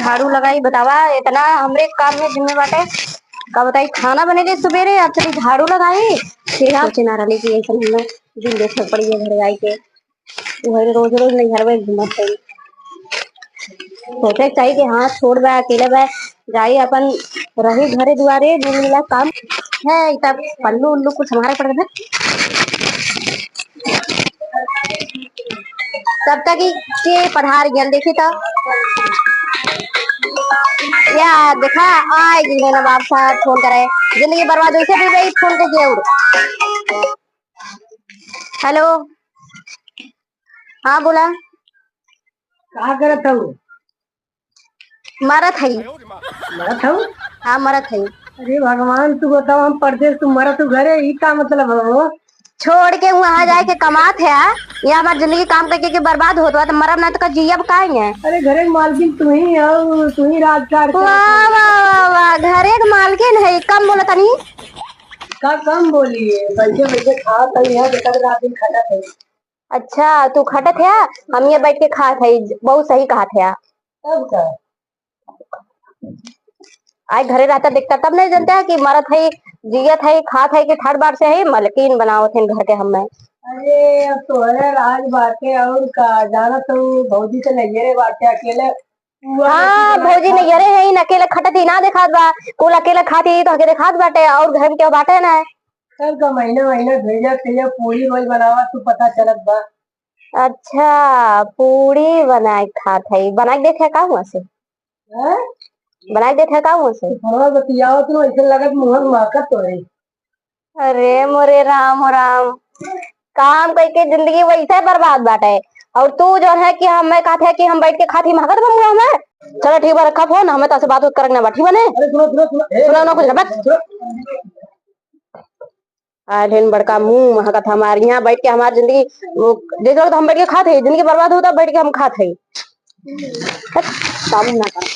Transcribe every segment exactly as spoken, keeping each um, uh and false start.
झाड़ू लगाई, बतावा, इतना हमरे काम में जिम्मे बाटे। का बताई, खाना बनेले सुबेरे, अब चली झाड़ू लगाई। के हम सोचे ना रहली कि ऐसन हमें दिन देखे पड़ी है घर आई के। उहे रोज रोज नैहरवे घूमत है। सोचे के चाही कि हाँ, छोड़ बा, अकेले बा, जाई अपन रही घरे दुआरे, दिन मिला काम है, ई तब पल्लू उल्लू कुछ हमारे पड़ गए। तब तक ई के पधार गया, देखी तो। या देखा, आए गए नवाब साहब फोन करे, जिंदगी बर्बाद वैसे भी गई फोन के जरूर। हेलो, हाँ बोला। का करत हऊ? मरत हई। मरत हऊ? हाँ, मरत हई। अरे भगवान, तू बताओ, हम परदेस, तू मरत हऊ घरे, ई का मतलब हो? छोड़ के वहाँ जाए के कमात है, यहाँ हमार जिंदगी काम करके के बर्बाद होत बा, तो मरब ना तो का जियब काहे? अरे घरे के मालकिन तू ही हऊ, तू ही राज काज करत हऊ। वाह, वाह, वाह, वाह, घरे के मालकिन है, कम बोला तनी। का कम बोली है? बैठे बैठे खात हई, यहाँ देखत रात दिन खटत हई। अच्छा, तू खटत है, हम ये बैठ के खात है, बहुत सही कहत है। तब का? आज घरे रहता देखता तब नहीं जानते है कि मरत है, जियत है, खात है कि थर्ड बार से है, मलकिन बनावत है घर के हमें। अरे, अब तोहरे राज बाटे और का, जानत हूँ, भौजी से नहीं रे बाटे अकेले। हाँ, भौजी नैहरे है, इन अकेले खटत ही ना देखात बा, कुल अकेले खात ही तो हके देखात बाटे, और घर में केहू बाटे ना। तब का महीना महीना भेजा तेजा पूरी रोज बनावा तू पता चलत बा। अच्छा, पूरी बनाए के खात है, बनाए के देखे का हुआ से? हैं? बनाए के देखे का हुआ से? थोड़ा बतियावत नो, ऐसे लगत मुँह महकत तो है। अरे मोरे राम हो राम, काम करके जिंदगी वैसे बर्बाद बाटे। और तू जो है कि हम, मैं कहते हैं कि हम बैठ के खाती महकत बमुआ में। चलो ठीक बा, रखा फोन, हमें तासे बात उत करक ना बा, ठीक बा ने? अरे सुनो, सुनो, सुनो, ए, सुनो ना कुछ ना, बस। सुनो। आए लेन बड़का मुंह महकत हमार, यहाँ बैठ के हमार जिंदगी, वो, जैसे वक्त हम बैठ के खात है, जिंदगी बर्बाद होता, बैठ के हम खात है। हट, साबुन ना कर।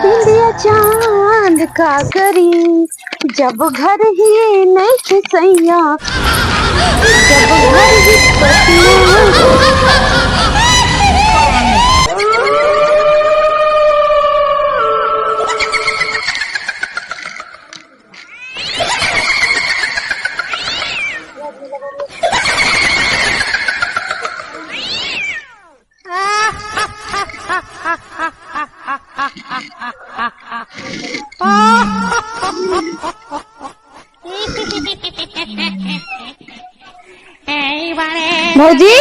बिंदिया चांद का करी, जब घर ही नइखे सैया, जब घर ही पतिया। भौजी,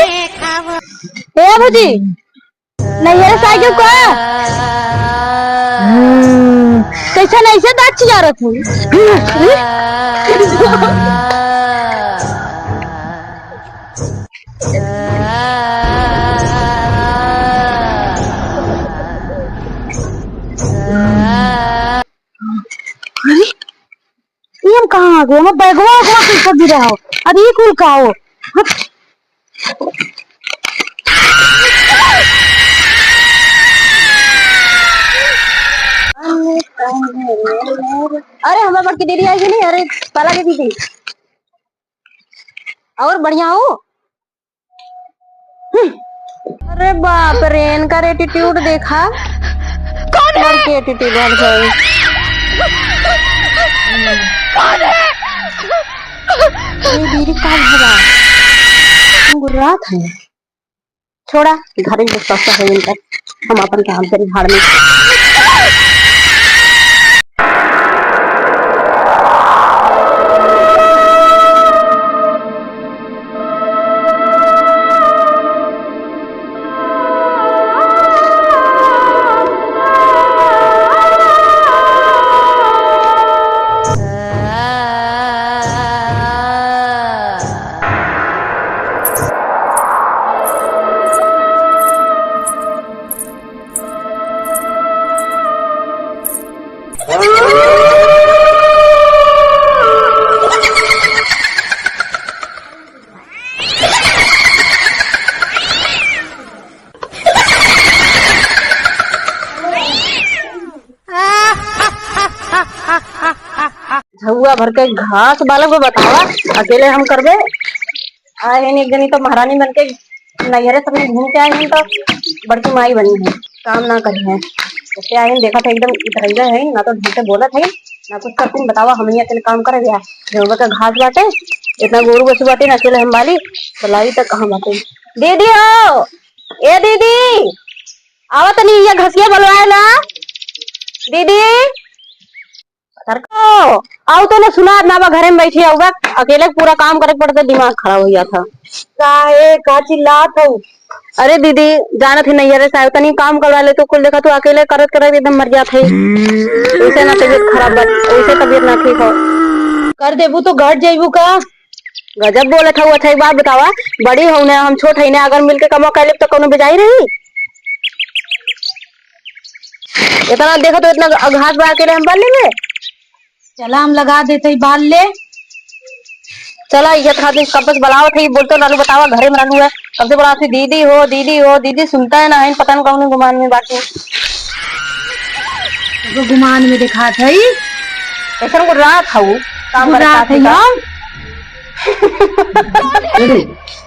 ए भौजी, नैहरे से आइगे का? हम्म, कैसे नहीं से दाँत चियारत हूँ? अरे, ये हम कहाँ आ गए? हमार बैगवा वैगवा कैसे गिरा हो? अरे, ये कुल का हो? हट। अरे, हमार बड़की दीदी आई कि नहीं? अरे, पहला दीदी। और बढ़िया हो? हम्म। अरे बाप रे, इनका attitude देखा। कौन है? और के attitude वाली है? कौन है? ये दीदी का भगा। हम गुर्रात हैं। छोड़ा, घर ही सस्ता है इनका। हम अपन काम करी, भाड़ में। झउआ भर के घास बालक को बतावा, अकेले हम करबे। आए हैं एक जनी तो महारानी बन के नैहरे से अपने घूम के आए हैं तो बड़की माई बनी है, काम ना करी है। जब से आए हैं देखा था एकदम इतरैया है, ना तो ढंग से बोलत है, ना कुछ करती। बतावा हमनी अकेले काम करे गया, जब का घास बाटे, इतना गोरू बसु बाटे ना अकेले हम बाली, तो लाई तक कहाँ बाटे। दीदी हो, ए दीदी, आवा तनी ये घसिया बलवाए ला। दीदी, सरको, आउ तो ना सुनात ना बा, घरे में बैठी आउ बा, अकेले पूरा काम करे के पड़ता, दिमाग खराब हो जाता। काहे, का चिल्लात हऊ? अरे दीदी, जानत ही नैहरे से आयो, तनी काम करवा ले तू कुल, देखा तू अकेले करत करत एकदम मर जात है। उसे ना तबीयत खराब बा, उसे तबीयत ना ठीक हो। कर देबू तो घट जाइबू का? गजब बोलत हऊ। अच्छा, एक बात बतावा, बड़ी हऊ ना, हम छोट हई ना, अगर मिलके कमवा कर लेब तो कौनो बेजाई रही? इतना देखो तो इतना घ-, घास बा, अकेले हम बाल लेबे? चला, हम लगा देते ही बाल ले। चला, ये खातिर कब से बुलावत है, बोलते रहलू, बतावा, घरे में रहलू है, कब से बुलावत है, "दीदी हो, दीदी हो, दीदी", सुनता है ना, है, पता नहीं कौन गुमान में बाकी। तो गुमान में दिखात है। ऐसा को रात हऊ, काम वो करत रात है साथ ही का। हम।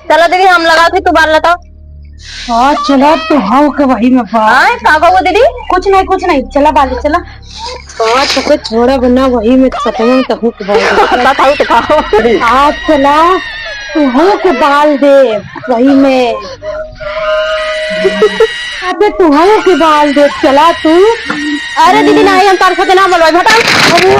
चला दीदी, हम लगावत ही, तू बाल लता। हाँ, चला, तू हऊ के वही में बाल। हाँ, का कहू दीदी? कुछ नहीं, कुछ नहीं, चला बाल, चला। हाँ, तो कोई छोड़ा बना, वही में सतवन तो हूँ के बाल। सतवन तो खाओ। हाँ, चला, तू हऊ के बाल दे, वही में। अबे, तू हऊ के बाल दे, चला तू। अरे दीदी, नहीं, हम तार साथे ना बोलवाई, हटा। अरे।